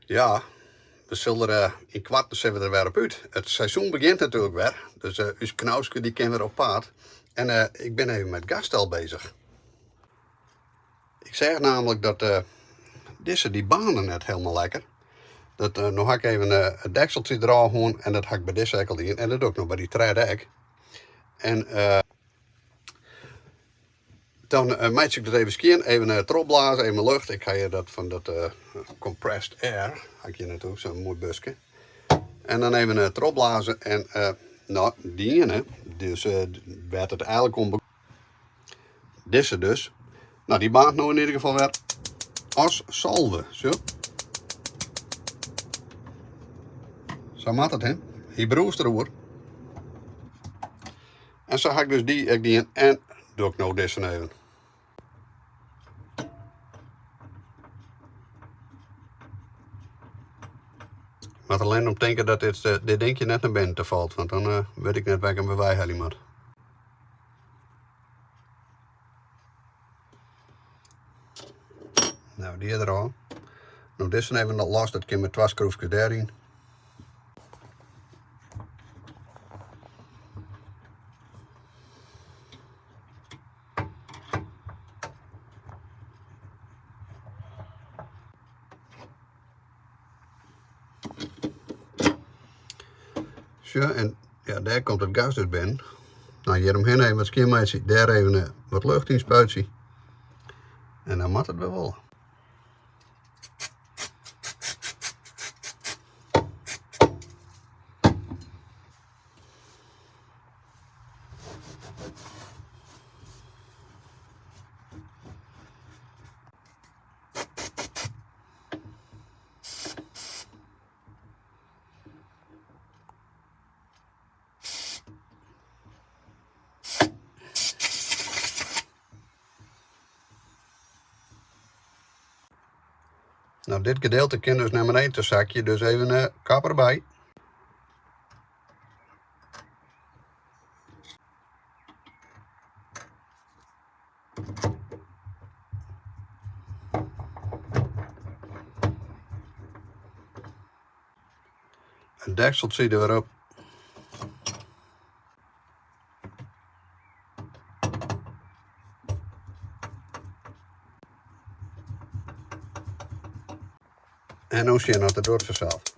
Ja, we sille der ynkoarten sille we der wer op út. It seizoen begjint natuerlik wer, dus ús Knauske dy kin wer op paad. En ik bin even mei it gasstel bezich. Ik seach namelijk dat dizze dy baarnde net helemaal lekker. Dat, no ha ik even it dekseltsje derôf hân en dat ha ik by dizze ek al dien en dat doch ik no by dy tredde ek. En Dan meitsje ik dat even skjin, even trochblaze, even lucht. Ik ha hjir dat fan dat compressed air, ha ik hjir natuerlik, sa'n moai buske. En dan even trochblaze en no, dy iene, dus wêr't it eigenlik om dizze dus, no dy baarnt no yn ieder gefal wer as salve. Zo. Sa moat it, hè. Hy brûst deroer. En sa ha ik dus dy ek dien en doch ik no dizze even. Ik moat allinnich om tinke dat dit, eh, dit dinkje net nei binnen te falt, want dan eh, wit ik net wêr't ik him wer weihelje moat. Nou, dy is derôf. No dizze even los, dat kin met twa skroefkes dêryn. Sjoch, en ja, dêr komt it gas dus binnen. No, hjir omhinne even wat skjinmeitsje, dêr even eh, wat lucht yn spuitsje. En dan moat it wer wol. No, dit gedeelte kin dus nei beneden te sakje, dus even in kap derby. It dekseltsje der wer op. En no sjen oft it docht fansels.